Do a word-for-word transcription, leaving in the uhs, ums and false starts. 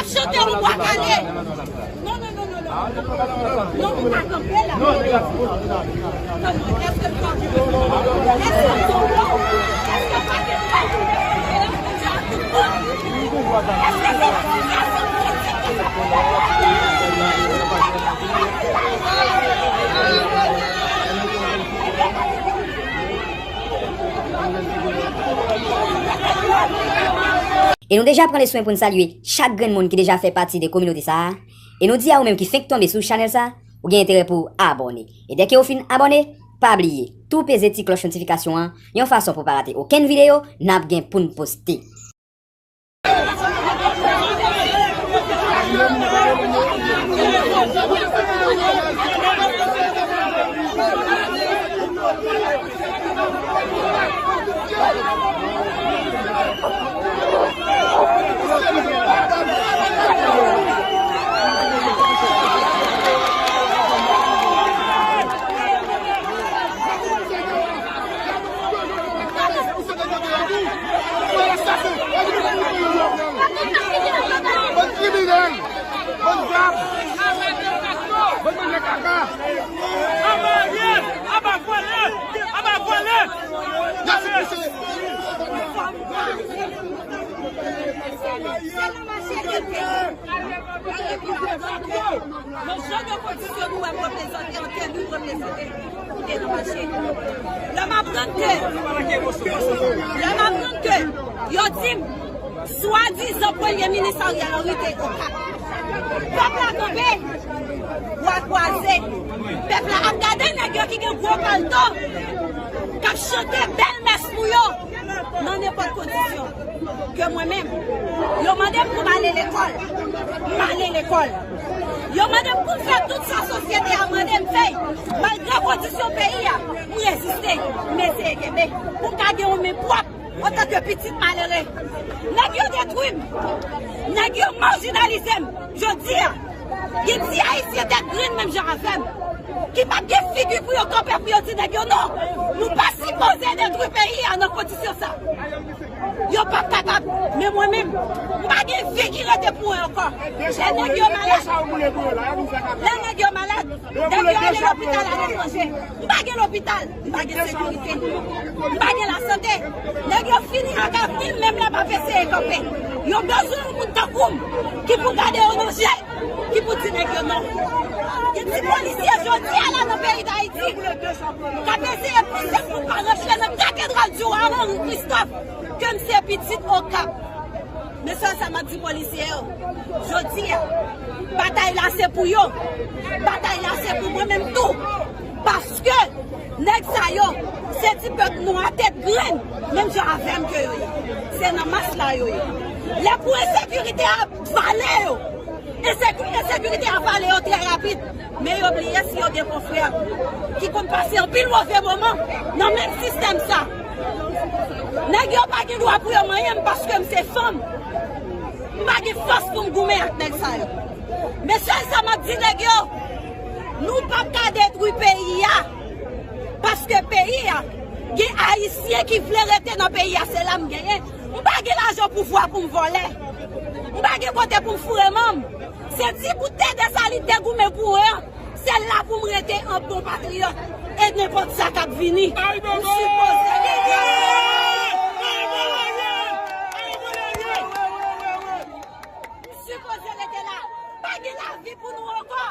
Chante yon bwa kale. Non, non, non, non, non. Non, nou pa kanpe la. Non, non, èske nou pa kanpe? Èske nou pa kanpe? Èske nou pa kanpe? Èske se yon sitiyasyon politik ki fè E nou deja pran le swen pou n salye chak grenn moun ki deja fè pati de kominote sa a. E nou di a ou menm ki fenk tonbe sou chanèl sa, ou gen enterè pou w abòne. E dèke ou fin abòne, pa bliye tou peze ti klòch notifikasyon an yon fason pou w pa rate okenn videyo n ap gen pou n poste. Bann kriminèl! Bann zam! Bann manje kaka! Aba Ariel! Aba vòlè! Aba vòlè! N ap pouse! Se nan mache ke l te ye. Nan jan de kondisyon nou wè m reprezante an tèm nou reprezante, m te nan mache. Lè m aprann ke, lè m aprann ke yo di m, swadizan premye minis Ariel Henry te Okap. Pèp la kanpe, bra kwaze. Pèp la ap gade nèg yo ki gen gwo palto, k ap chante bèl mès pou yo, nan nenpòt kondisyon. Ke mwen menm, yo mande m pou m ale lekòl, m ale lekòl. Yo mande m pou m fè tout sa sosyete a mande m fè. Malgre kondisyon peyi a, m reziste, m eseye kenbe. Pou m ka gen yon men pwòp antanke pitit malere. Nèg yo detwi m. Nèg yo majinalize m. Jodi a, gen ti Ayisyen tèt grenn menm jan avè m, ki p ap gen figi pou yo kanpe pou yo di nèg yo non. Nou pa sipoze detwi peyi a nan kondisyon sa. Yo p ap kapab. Men mwen menm, m pa gen vi ki rete pou mwen ankò. Lè nèg yo malad, lè nèg yo malad, nèg yo ale lopital aletranje. M pa gen lopital, m pa gen sekirite, m pa gen lasante. Nèg yo fini ak avni m, menm lè m ap eseye kanpe. Yo bezwen yon moun tankou m ki pou gade yo nan je, ki pou di nèg yo non. Gen ti polisye jodi a la nan peyi Dayiti k ap eseye pouse m pou m pa rantre nan katedral di wa Henri Christophe, ke m se pitit Okap. Men sèl sa m ap di polisye yo, jodi a, batay la se pou yo. Batay la se pou mwen menm tou. Paske nèg sa yo, se ti pèp nwa tèt grenn, menm jan avè m ke yo ye. Se nan mas la yo ye. Lè kou ensekirite a vale yo, enseku-, ensekirite a vale yo trè rapid. Men yo bliye si yo gen konfrè ki konn pase anpil move moman nan menm sistèm sa. Nèg yo pa gen dwa pou yo manyen m paske m se fanm. M pa gen fòs pou m goumen ak nèg sa yo. Men sèl sa m ap di nèg yo, nou p ap ka detwi peyi a. Paske peyi a, gen Ayisyen ki vle rete nan peyi a, se la m genyen. M pa gen lajan pouvwa pou m vòlè. M pa gen kote pou m foure manm. Se ti bout tè de sa li te goumen pou an. Se la pou m rete an bon patriyòt. E nenpòt sa k ap vini, m sipoze rete. M sipoze rete la. Pa gen lavi pou nou ankò.